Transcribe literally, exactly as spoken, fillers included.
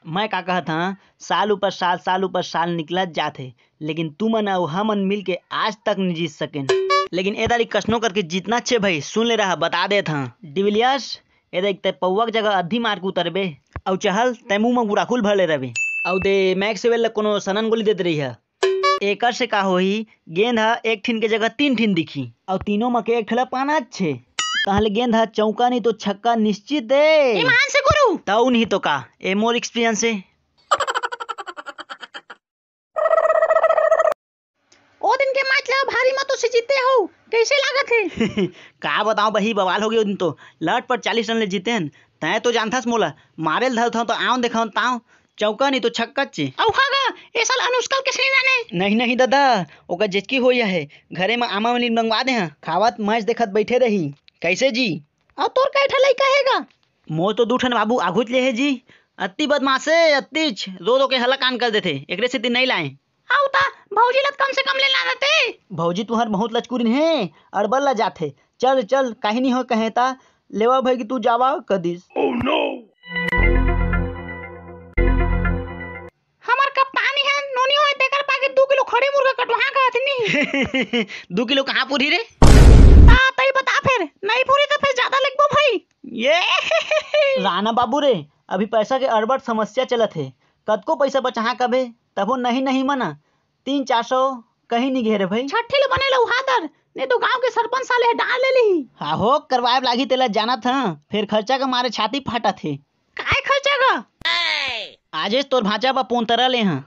मैं का कहत हं, साल ऊपर साल, साल ऊपर साल निकलत जात हे, लेकिन तुमन अउ हमन मिल के आज तक नइ जीत सकेन। लेकिन ए दारी कसनो करके जीतना छे भाई, सुन ले रहा, बता देत हं। डिविलियर्स, ए देख, तैं पौवा के जगह अद्धी मार के उतरबे, अउ चहल, तैं मुंह म गुराखुल भर ले रहबे। अउ दे मैक्सवेल ल कोनो सनन गोली दे दे रही है। एकर से का होही, गेंद ह एक ठिन के जगह तीन ठिन दिखी, अउ तीनों म के एक ठेला पाना छे। तहले गेंद ह चौका नहीं तो छक्का निश्चित ए। ईमान से गुरु। तउ नहीं तो का, ए मोर एक्सपीरियंस हे। ओ दिन के मैच ला भारी मतों से जीते हो, कैसे लागत हे? का बताओ बही, बवाल हो गए ओ दिन तो। लट पर चालीस रन ले जीते हन। तैं तो जानथस मोला, मारे ल धरत हंव तो आंव देखंव तांव, चौका नहीं तो छक्का चे। अउ का गा, ए साल अनुष्का ल कैसे नहीं जाने? नहीं, नहीं दादा, ओकर जेचकी होइया हे। घरे म आमा वाली मंगवा दे हं, खावत मैच देखत बैठे रही। कैसे जी? अउ तोर कै ठा लइका हे गा? मोर तो दू ठन बाबू आघुच ले हे जी। अत्ती बदमाश हे, अत्तीच रो रो के हलाकान कर देथे, एकरे सेती नहीं लाए। अउ ता भौजी ल कम से कम ले लाना ते। भौजी तुहर बहुत लचकुरिन हे, अड़बड़ ला जाथे। चल चल, काहीं नहीं हो कहे ता, लेवा भाई कि तू जावा कदिस। हमर कप्तानी ह नोनी होय, तेकर पाके दू किलो खड़ी मुर्गा कटवा कहत नी। दू किलो कहाँ पूरी रे? ता तई बता फेर, नहीं पूरी तो फेर ज्यादा लगबो भाई। ये राना बाबू रे, अभी पैसा के अड़बड़ समस्या चलत हे। कतको पैसा बचाहा कबे, तभो नहीं नहीं मना। तीन चार सौ कहीं नहीं घेरे भाई। छट्ठी ल बने लउहा दर, नहीं तो गांव के सरपंच साले डांट ले ली। हा हो, करवाए लागही तेला जानत हं, फेर खर्चा के मारे छाती फाटत हे। काय खर्चा गा? आजेच तोर भांचा बा पोंतरा ले हं।